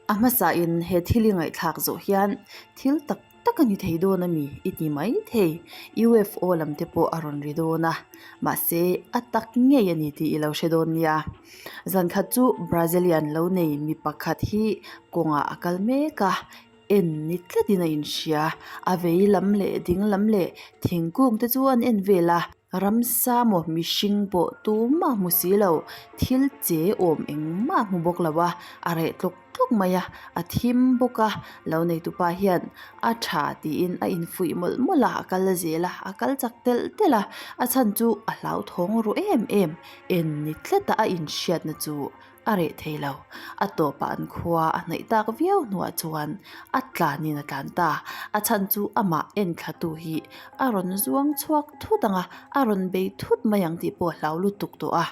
A hmasain he thil i ngaihthlak zawh hian thil tak tak a ni thei dawn a mi i ti mai thei. UFO lam te pawh a rawn ri dawn a, mahse a tak ngei a ni tih i lo hre dawn nia. Zan khat chu Brazilian lo nei mi pakhat hi kawngah a kal mek a, en ni tlatin a inhria. A vei lam leh ding lam leh thingkung te chu an en vel a. Ramsa maw mihring pawh tumah hmu si lo, thil che awm engmah hmu bawk lo a, a reh tlawk tlawk mai a, a thim bawk a, lo neitupa hian a tha tiin a infuih mawlh mawlh a, a kal zel a, a kal chak telh telh a, a chhan chu a hlauthawng ru em em, en ni tlat a a inhriatna chu a reh thei lo. A tawpah an khua a hnaih tak viau hnuah chuan a tlanin a tlan ta. A chhan chu amah en thlatu hi a rawn zuang chhuak thut ang a, a rawn bei thut mai ang tih pawh a hlau lutuk tawh a.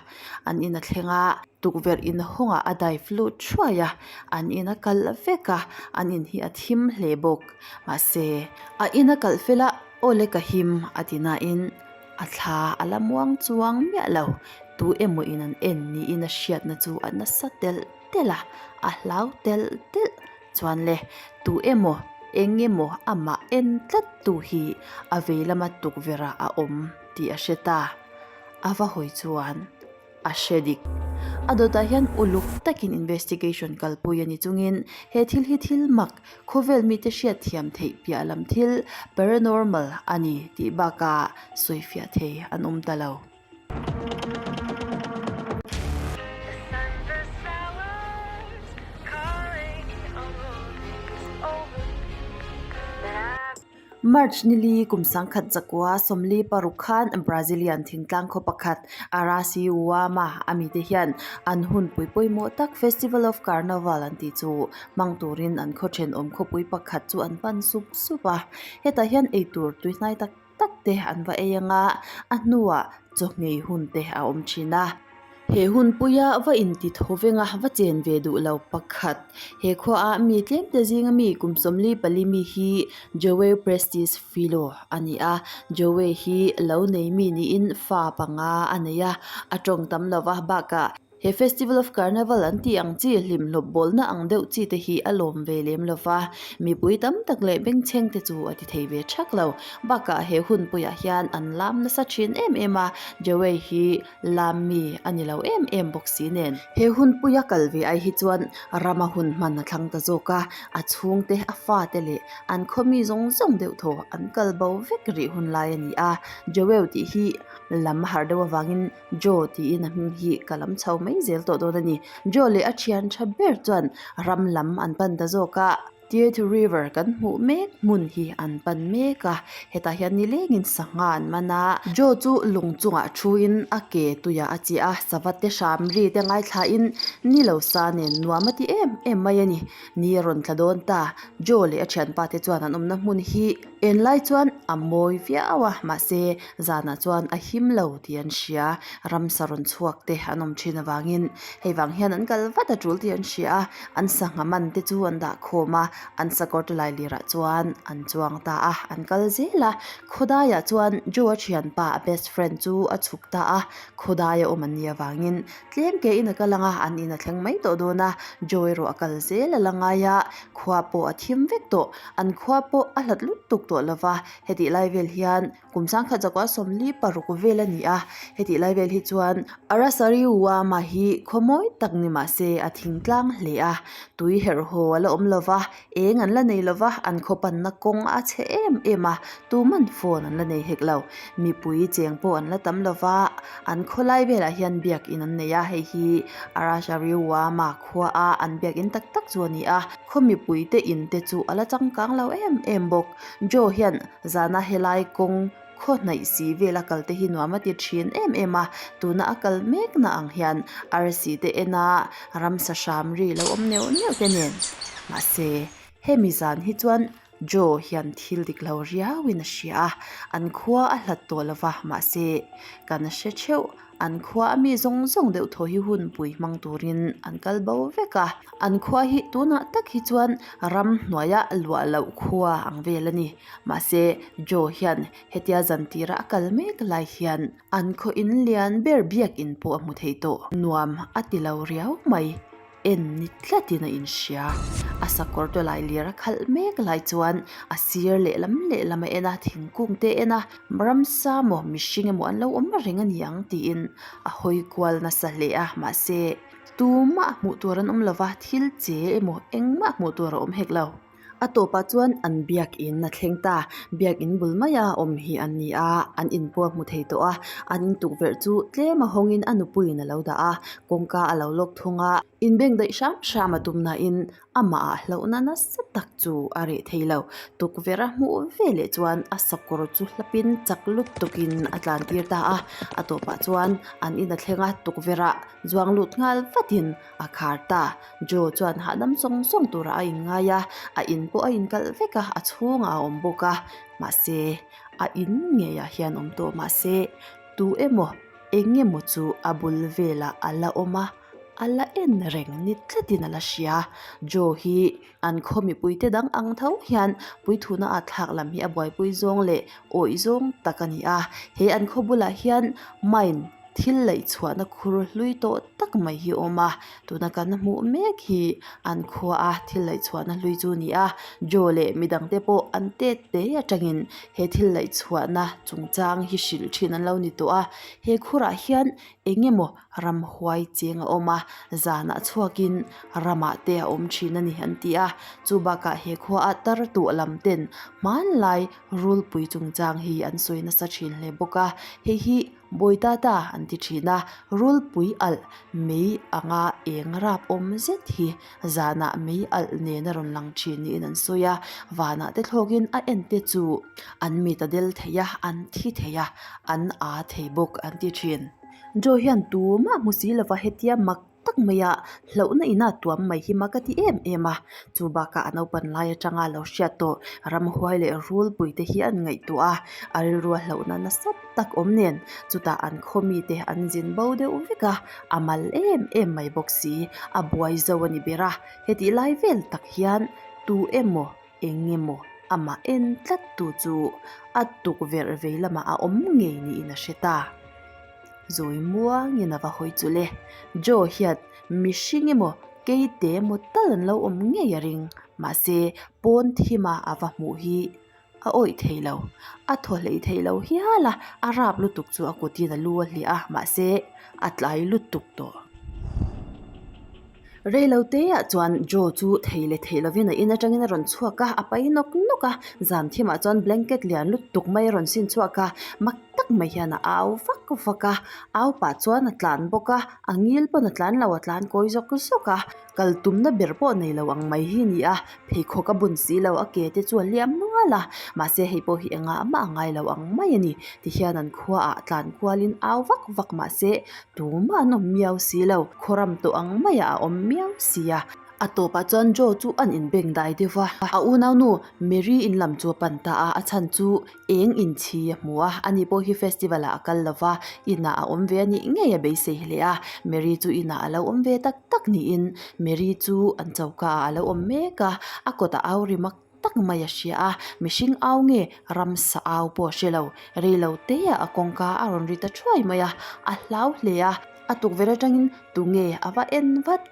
An in a thleng a, tukverh inhawngah a dive lut thuai a, an in a kalh vek a, an in hi a thim hle bawk. Mahse, a in a kalh fel a, Aw le ka him a ti nain a thla a la muang chuang miah lo. Tu emaw in an en niin a hriatna chu a nasa telh telh a, a hlau telh telh chuan le tu emaw eng emaw amah en tlat tu hi a vei lama tukverh ah a awm tih a hre ta. A va hawi chuan a hre dik. A dawtah hian uluk takin investigation kalpui a ni chungin he thil hi thil mak, khawvel mite hriatthiam theih piah lam thil paranormal a ni tih bakah sawifiah thei an awm ta lo. March nili kum sangkhat zakua 46 khan Brazilian thingtlang khaw pakhat Araçiuama a mite hian an hunpui pawimawh tak Festival of Carnaval an tih chu hmang turin an khaw thenawm khawpui pakhat chu an pan sup sup a. Hetah hian eitur tuihnai tak tak te an va ei anga a hnuah chawhmei hun te a awm thin a. He hunpuia va inti tho venga va chen ve duh lo pakhat. He khuaah mi tlemte zinga mi kum 44 mi hi Joey Prestige Filho a ni a. Joey hi lo nei mi niin fa panga a nei a, a tawng tam lova bakah He Festival of Carnival an tih ang chi hlimhlawp bawlna ang deuh chi te hi a lawm ve lem lo va, mipui tam tak leh bengchheng te chu a ti thei ve thak lo. Bakah he hunpuiah hian an lam nasa thin em em a, Joey hi lam mi a ni lo em em bawk si nen. He hunpuia kal ve ai hi chuan rama hun hman a thlang ta zawk a, a chhungte, a fate leh an khaw mi zawng zawng deuh thaw an kal bo vek rih hun lai a ni a, Joel tih hi lam har deuh avangin Joe tiin a hming hi ka lam chho mai zel tawh dawn a ni. Joe leh a thian tha ber chuan ram lam an pan ta zawk a. Theatre River kan hmuh mek hmun hi an pan mek a, hetah hian nilengin sangha an man a. Joe chu lung chungah thuin a ke tuiah a chiah a, sava te hram ri te ngaithlain ni lo sa nen nuam a ti em em mai a ni. Ni a rawn tla dawn ta. Joe leh a thianpa te chuan an awmna hmun hi enlai chuan a mawi viau a, mahse Zanah chuan a him lo tih an hria, ramsa rawn chhuak te an awm thin avangin hei vang hian an kal vat a tul tih an hria a, an sangha man te chu an dah khawm a, an sakawr te lai lirah chuan an chuang ta a, an kal zel a, khawdaiah chuan Joe-a thianpa a best friend chu a chhuk ta a, khawdaia awm an nih avangin tlem ke in a kal ang a, an in a thleng mai tawh dawn a, Joe erawh a kal zel a la ngai a, khua pawh a thim vek tawh, an khua pawh a hlat lutuk tawh lova, hetih lai vel hian Kum sangkhat zakua 46 vel a ni a, hetih lai vel hi chuan Arasariuama hi khaw mawi tak ni mah se a thing tlang hle a, tui herh haw a la awm lo va, eng an la nei lo va, an khaw panna kawng a chhe em em a, tuman phone an la nei hek lo. Mipui cheng pawh an la tam lo va, an khaw lai velah hian biakin an nei a, hei hi Arasariuama khua a an biakin tak tak chu a ni a, khaw mipuite in te chu a la changkang lo em em bawk. Joe hian Zana helai kawng khaw hnaih si vela kal te hi nuam a ti thin em em a, tuna a kal mekna ang hian arsi te ena ramsa hram ri lo awm neuh neuh te nen. Mahse, hemi zan hi chuan Joe hian thil dik lo riauin a hria a, an khua a hlat tawh lova, mahse kan hre theuh. An khua a mi zawng zawng deuh thaw hi hunpui hmang turin an kal bo vek a, an khua hi tunah tak hi chuan ram hnuaia luah loh khua ang vel a ni. Mahse, Joe hian hetia zan tira a kal mek lai hian an khaw in lian ber biakin pawh a hmu thei tawh. Nuam a ti lo riau mai. en ni tlatin a inhria. A sakawr tawlai lir a khalh mek lai chuan a sir lehlam lehlam a en a, thingkung te a en a, ramsa maw mihring emaw an lo awm reng a ni ang tiin a hawi kual nasa hle a, mahse tumah hmuh tur an awm lova thil che emaw engmah hmuh tur a awm hek lo. A tawpah chuan an biakin a thleng ta, biakin bul maia awm hi an ni a, an in pawh a hmu thei tawh a, an in tukverh chu tlem a hawngin a nupuiin a lo dah a, kawngka a lo lawk thung a, inbeng daih hram hram a tum nain amah ah hlauhna nasa tak chu a reh thei lo, tukverh a hmuh veleh chuan a sakawr chu hlapin chak lutukin a tlan tir ta a, a tawpah chuan an in a thleng a, tukverh ah zuang lut nghal vatin a khar ta. Joe chuan hahdam sawng sawng turah a inngai a, a in pawh a inkalh vek a, a chhungah a awm bawk a. Mahse, a in ngeiah hian awm tawh mahse, tu emaw eng emaw chu a bul velah a la awm a, a la en reng ni tlatin a la hria. Joe hi an khaw mipuite dang ang tho hian puithuna a thlak lam hi a buaipui zawng leh awih zawng tak a ni a. He an khaw bulah hian mine Thil laih chhuahna khur hlui tawh tak mai hi a awm a, tuna kan hmuh mek hi an khua a thil laih chhuahna hlui chu a ni a, Joe leh midangte pawh an tet te atangin he thil laih chhuahna chungchang hi hrilh thin an lo ni tawh a, he khurah hian eng emaw ramhuai cheng a awm a, zanah chhuakin ramah te a awm thin a ni an ti a, chu bakah he khua a tar tuah lam ten hmanlai rulpui chungchang hi an sawi nasa thin hle bawk a, hei hi. Bawi ta ta an ti thin a, rulpui alh mei anga eng rap awm zet hi zanah mei alh nen a rawn lang thin niin an sawi a, vanah te thlawkin a en te chu an mit a del thei a, an thi thei a, an aa thei bawk an ti thin. Joe hian tumah hmu si lova hetia mak tak mai a, hlauhna ina tuam mai hi mak a ti em em a, chu bakah a naupan lai atanga lo hriat tawh ramhuai leh rulpui te hi an ngaihtuah a, a rilrua hlauhna nasa tak awm nen chutah an khaw mite an zin bo deuh vek a, a mal em em mai bawk si, a buai zo a ni ber a, hetih lai vel tak hian tu emaw Eng emaw amah en tlat tu chu a tukverh vei lamah a awm ngei niin a hre ta. Zawi muangin a va hawi chu le. Joe hian mihring emaw keite emaw tal an lo awm ngei a ring. Mahse, pawn thima a va hmuh hi a awih thei lo. A thaw hlei thei lo hial a, a rap lutuk chu a kutin a lu a hliah a, mahse a tlai lutuk tawh. Reilo teah chuan Joe chu thei leh thei lovin a in atangin a rawn chhuak a, a pai nawk nawk a, zan thimah chuan blanket lian lutuk mai a rawn sin chhuak a, mak tak mai hian a au vak vak a, au pah chuan a tlan bawk a, a ngil pawn a tlan lo a tlan kawi zawk zawk a, kal tumna ber pawh nei lo ang mai hi a ni a, pheikhawk a bun si lo a ke te chu a liam nual a, mahse hei pawh hi engah mah a ngai lo ang mai a ni, tihian an khuaah tlan kualin au vak vak mahse Tumah an awm miau si lo, khawram tawh ang maiah a awm miau si a. A tawpah chuan Joe chu an inbeng dai deuh va, a unaunu Mary in lam chu a pan ta a, a chhan chu eng inchhi a hmu a, ani pawh hi festival ah a kal lo va, inah a awm ve a nih ngei a beisei hle a, Mary chu inah a lo awm ve tak tak niin Mary chu an choka ah a lo awm mek a, a kawtah au ri mak tak mai a hria a, mihring au nge ramsa au pawh a hre lo, rei lo te ah a kawngka a rawn ri ta thuai mai a, a hlau hle a, a tukverh atangin tunge a va en vat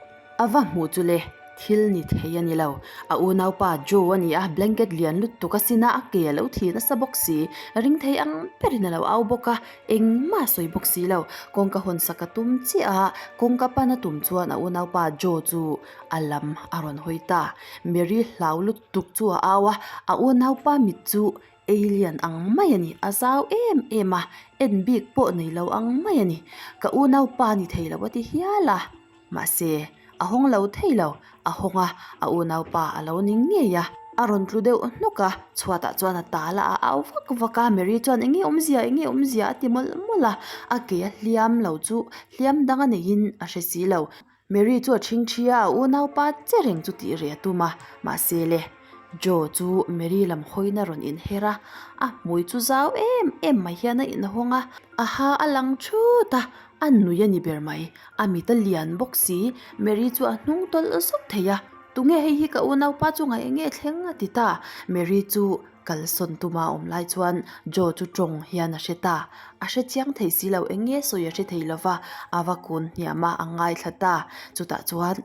a va hmuh chu le, thil ni thei a ni lo, a unaupa Joe a ni a, blanket lian lutuk a sin a, a ke a lo thi nasa bawk si, ring thei ang berin a lo au bawk a, engmah a sawi bawk si lo, kawngka hawn sak a tum chiah a, kawngka pan a tum chuan a unaupa Joe chu a lam a rawn hawi ta. Mary hlau lutuk chu a au a, a unaupa mit chu alien ang mai a ni, a zau em em a, en bik pawh nei lo ang mai a ni. Ka unaupa ni thei lo a ti hial a, mahse a hawng lo thei lo, a hawng a, a unaupa a lo ni ngei a. A rawn tlu deuh hnawk a, chhuatah chuan a tal a, a au vak vak a, Mary chuan eng nge awmzia, eng nge awmzia a ti mawlh mawlh a, a ke a hliam lo chu hliam dang a neiin a hre si lo. Mary chu a ṭhingṭhi a, a unaupa che reng chu tih reh a tum a, mahse le, Joe chu Mary lam hawina rawn inher a, a hmui chu zau em em mai hian a inhawng a, a ha a lang thut a, a nui a ni ber mai, a mit a lian bawk si, Mary chu a hnung tawlh zawk thei a, Tunge hei hi ka unaupa chungah eng nge thleng? a ti ta, Mary chu Kalsawn tuma awm lai chuan Joe chu tawng hian a hre ta. A hre chiang thei si lo, eng nge sawi a hre thei lo va, a va kun hniam a, a ngaithla ta. Chutah chuan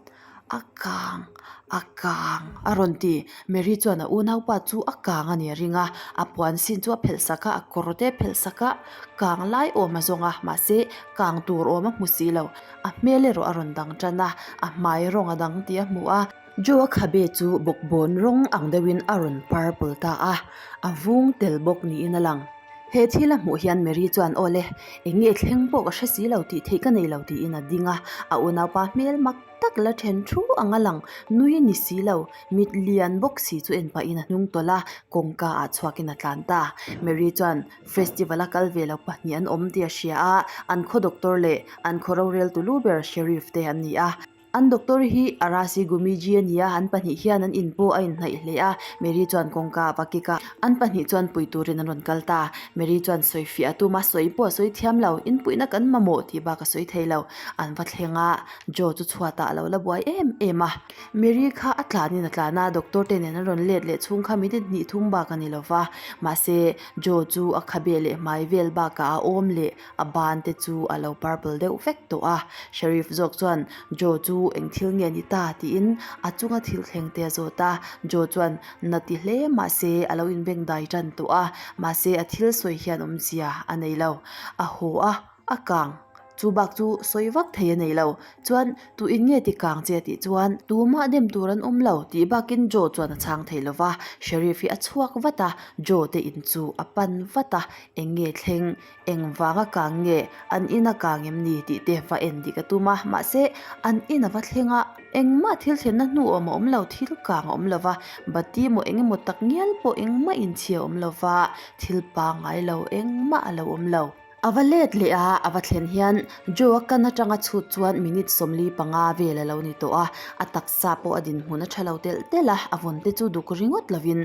A kang, a kang, a rawn ti. Mary chuan a unaupa chu a kang a ni a ring a, a puan sin chu a phelh sak a, a kawr te a phelh sak a, kang lai awm a zawng a, mahse kang tur awm a hmu si lo. A hmel erawh a rawn dang tan a, a hmai rawng a dang tih a hmu a. Joe-a khabe chu bawkbawn rawng ang deuhin a rawn purple ta a, a vung tel bawk niin a lang. He thil a hmuh hian Mary chuan aw le, eng nge thleng pawh ka hre si lo tih theih ka nei lo tiin a ding a, a unaupa hmel mak tak la then thu ang a lang, nui ni si lo, mit lian bawk si chu en pahin a hnung tawlh a, kawngka ah chhuakin a tlan ta. Mary chuan festival a kal ve lo pahnih an awm tih a hria a, an khaw doctor leh an khaw roreltu lu ber Sheriff te an ni a. An doctor hi Arasi Gumiji a ni a, an pahnih hian an in pawh a inhnaih hle a, Mary chuan kawngka a va kik a, an pahnih chuan pui turin an rawn kal ta. Mary chuan sawi fiah a tum a, sawi pawh a sawi thiam lo, inpuihna kan mamawh tih bak a sawi thei lo. An va thleng a, Joe chu chhuatah a lo la buai em em a. Mary kha a tlanin a tlan a, doctor te nen an rawn let leh chhung kha minute hnih thum bak a ni lo va, mahse Joe chu a khabe leh hmai vel bakah a awm leh A ban te chu a lo purple deuh vek tawh a, Sheriff zawk chuan Joe chu eng thil nge ni ta tiin a chunga thil thleng te a zawt a, Joe chuan na ti hle mahse a lo inbeng dai tan tawh a, mahse a thil sawi hian awmzia a nei lo. A haw a, a kang. Chu bak chu sawi vak thei a nei lo. Chuan tu in nge ti kang che tih chuan tumah dem tur an awm lo tih bakin Joe chuan a chhang thei lo va, Sheriff hi a chhuak vat a, Joe te in chu a pan vat a, eng nge thleng Engvanga kang nge an in a kang em ni tih te va en dik a tum a, mahse an in a va thleng a, engmah thil thlenna hnu awm a awm lo, thil kang a awm lo va, bati emaw eng emaw tak ngial pawh engmah inchhia a awm lo va, thil pangngai lo engmah a lo awm lo. A va let leh a, a va thlen hian Joe-a kan atanga chhut chuan minute 45 vel a lo ni tawh a, a taksa pawh a dinhmun a tha lo telh telh a, a vawn te chu duk ringawt lovin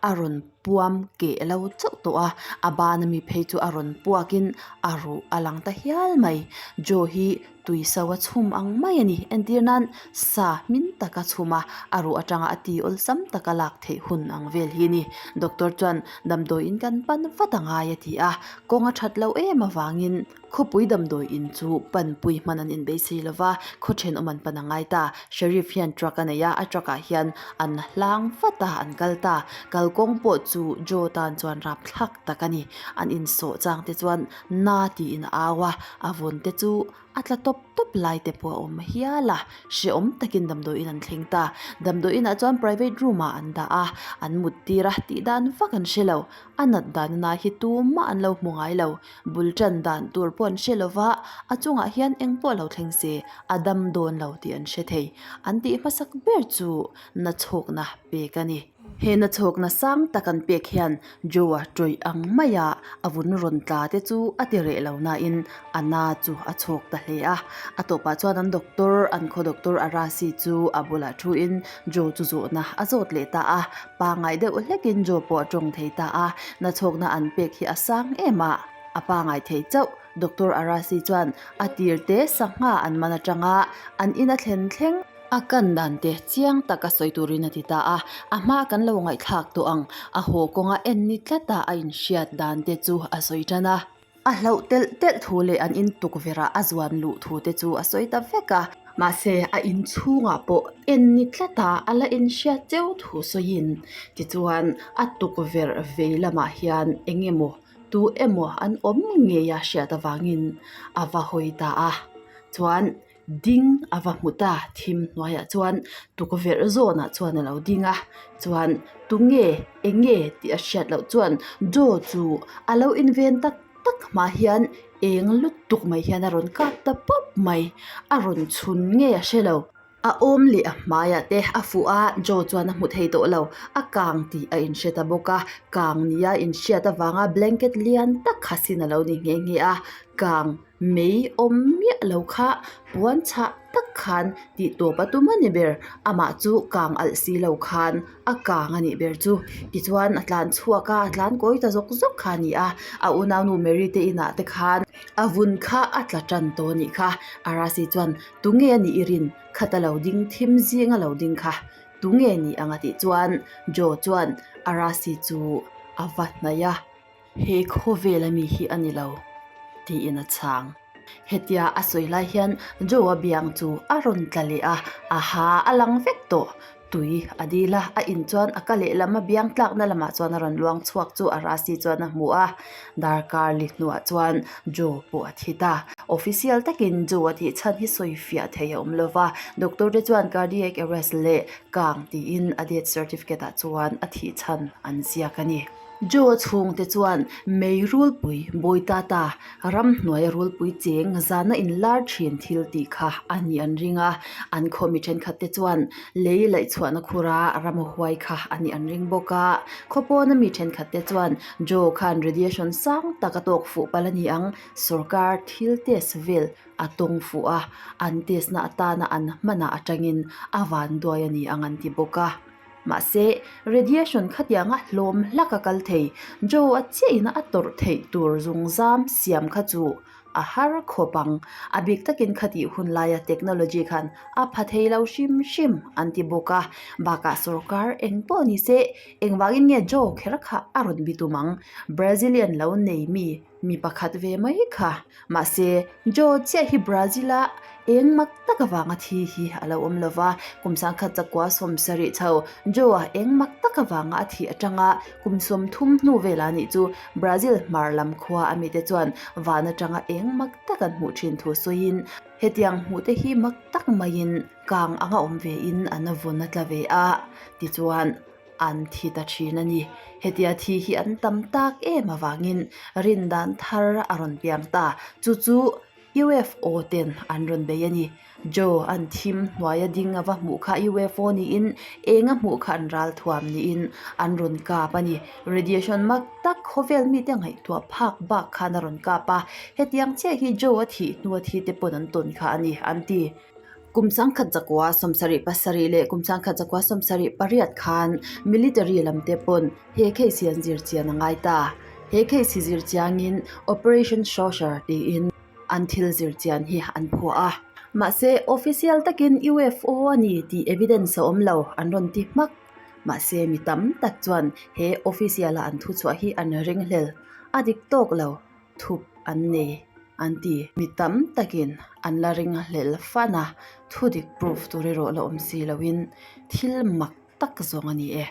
a rawn puam keh lo chauh tawh a, a ban ami phei chu a rawn puakin a ruh a lang ta hial mai. Joe hi tui so a chhum ang mai a ni. Entir nan sa hmin taka chhum a, a ruh atanga a ti awlsam taka lak theih hun ang vel hi a ni. Doctor chuan damdawiin kan pan vat a ngai a ti a, kawng a that loh em avangin Khawpui damdawi in chu panpui hman an inbeisei lo va, khaw thenawm an pan a ngai ta. Sheriff hian truck a nei a, a truck ah hian an hlang vat a, an kal ta. Kalkawng pawh chu Joe tan chuan rapthlak tak a ni. An insawh chang te chuan na tiin a au a, a vawn te chu a tla tawp tawp lai te pawh a awm hial a. Hrehawm takin damdawi in an thleng ta. Damdawi inah chuan private room ah an dah a, an mut tir a, tih dan vak an hre lo. A nat dan na hi tumah an lo hmu ngai lo. Bul tan dan tur pawh an hre lo va, a chungah hian eng pawh lo thleng se a dam dawn lo tih an hre thei. An tih hmasak ber chu nachhawkna pek a ni. He nachhawkna sang tak an pek hian Joe-a tawih ang maia a vun rawn tla te chu a ti reh lo nain a na chu a chhawk ta hle a. A tawpah chuan an doctor, an khaw doctor Arasi chu a bulah thuin Joe chu zawhna a zawt leh ta a. Pangngai deuh hlekin Joe pawh a tawng thei ta a, nachhawkna an pek hi a sang em a, a pangngai thei chauh. Doctor Arasi chuan a tir te sangha an man atanga an in a thlen thleng a kan dan te chiang taka sawi turin a ti ta a, a hma kan lo ngaihthlak tawh ang, a haw kawnga en ni tlata a inhriat dan te chu a sawi tan a. A hlauh telh telh thu leh an in tukverh ah a zuan luh thu te chu a sawi ta vek a. Mahse, a in chhungah pawh en ni tlat a, a la inhriat cheu thu sawiin tichuan a tukverh vei lamah hian eng emaw tu emaw an awm ngei a hriat avangin a va hawi ta a. Chuan Ding a va hmu ta, thim hnuaiah chuan tukverh zawnah chuan a lo ding a, chuan tunge eng nge tih a hriat loh chuan Joe chu a lo inven tak tak hma hian eng lutuk mai hian a rawn kap ta pawp mai, a rawn chhun nge a hre lo. A awm leh a hmaiah te a fuh a, Joe chuan a hmu thei tawh lo, a kang tih a inhre ta bawk a, kang nia inhriat avanga blanket lian tak kha sin a lo ni nghe nghe a, kang. Mei awm miah lo kha puan chhah tak khan tih tawp a tum a ni ber. Amah chu kang alh si lo khan a kang a nih ber chu. Tichuan a tlan chhuak a, a tlan kawi ta zawk zawk kha a ni a. A unaunu Mary te inah te khan a vun kha a tla tan tawh a nih kha. Arasi chuan tunge a nih i rin khat a lo ding thim zing a lo ding kha tunge ni ang a tih chuan Joe chuan Arasi chu a va hnaih a. He khawvel ami hi a ni lo, tiin a chhang. Hetia a sawi lai hian Joe-a biang chu a rawn tla leh a, a ha a lang vek tawh. Tui a dil a, a in chuan a ka lehlam a biang tlakna lamah chuan a rawn luang chhuak chu Arasi chuan a hmu a, darkar li hnuah chuan Joe pawh a thi ta. Official takin Joe a tih chhan hi sawi fiah thei a awm lo va, doctor te chuan cardiac arrest leh kang tiin a death certificate ah chuan a thih chhan an ziak a ni. Joe chhungte chuan mei rulpui Boitata ramhnuaia rulpui cheng zana inlar thin thil tih kha a nih an ring a, an khaw mi thenkhat te chuan lei laihchhuahna khura ramhuai kha a nih an ring bawk a. Khaw pawna mi thenkhat te chuan Joe khan radiation sang tak a tawk fuh palh a ni ang, sorkar thil test vel a tawng fuh a, an test na atana an hmanah atangin a vanduai a ni ang an ti bawk a. Mahse, radiation khatianga hlawm hlak a kal thei. Joe a chiahina a tawrh theih tur zungzam siam kha chu a har khawp ang. A bik takin khatih hun laia technology khan a pha thei lo hrim hrim an ti bawk a. Bakah sorkar eng pawh ni se, engvangin nge Joe kher kha a rawn bi tum ang? Brazilian lo nei mi Mi pakhat ve mai kha. Mahse, Joe chiah hi Brazil-a eng mak tak avanga thi hi a lo awm lo va. Kum sangkhat chakua 70 chho Joe-a eng mak tak avanga a thih atanga kum 30 hnu velah nih chu Brazil hmar lam khua a mite chuan van atanga eng mak tak an hmuh thin thu sawiin hetiang hmuh te hi mak tak maiin kang anga awm vein an vawn a tla ve a. Tichuan. An thi ta thin a ni. Hetia thi hi an tam tak em avangin rin dan thar a rawn piang ta. Chu chu UFO ten an rawn bei a ni. Joe an thim hnuaia ding a va hmuh kha UFO niin eng a hmuh kha an ral thuam niin an rawn kap a ni. Radiation mak tak khawvel mite ngaihtuah phak bak khan a rawn kap a. Hetiang chiah hi Joe a thih hnua thi te pawn an tawn kha a ni, an ti. Kum 19 77 leh kum 1978 khan military lam te pawn he case hi an zir chian a ngai ta. He case hi zir chiangin Operation Saucer tiin an thil zir chian hi an phuah a. Mahse official takin UFO a ni tih evidence a awm lo an rawn ti hmak. Mahse mi tam tak chuan he official a an thuchhuah hi an ringhlel a dik tawk lo. Thup an nei an ti. Mi tam takin an la ring hlel fan a, thudik proof tur erawh la awm si loin thil mak tak zawng a ni e.